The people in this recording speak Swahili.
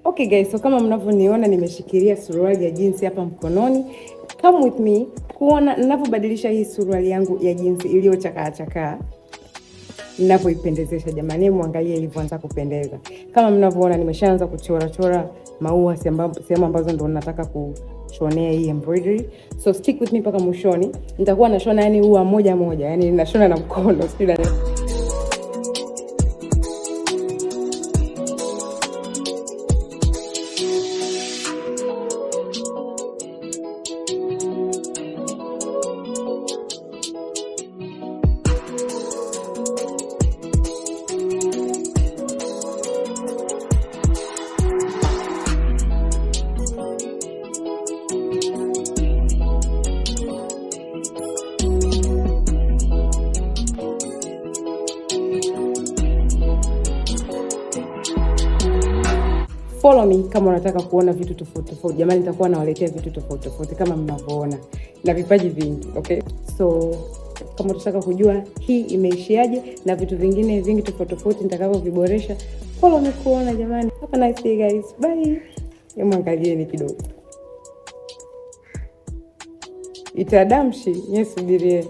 Okay guys, so kama mnavyoniona nimeshikilia suruali ya jinsi hapa mkononi. Come with me kuona ninavyobadilisha hii suruali yangu ya jinsi iliyochakaa chakaa, ninavyoipendezesha. Jamani, muangalie ilivyoanza kupendeza. Kama mnavyoona nimeshaanza kuchora chora maua sehemu ambazo ndo nataka kushonea hii embroidery. So stick with me mpaka mwishoni. Nitakuwa nashona yani ua moja moja, yani nashona na mkono, sijui. Follow me kama unataka kuona vitu tofauti tofauti. Jamani, nitakuwa nawaletea vitu tofauti tofauti kama mnavyoona na vipaji vingi, okay? So kama unataka kujua hii imeishiaje na vitu vingine vingi tofauti tofauti nitakavyoviboresha, follow me kuona jamani. Have a nice day guys. Bye. Hebu angalieni kidogo. Itadamshi, nyie subirieni.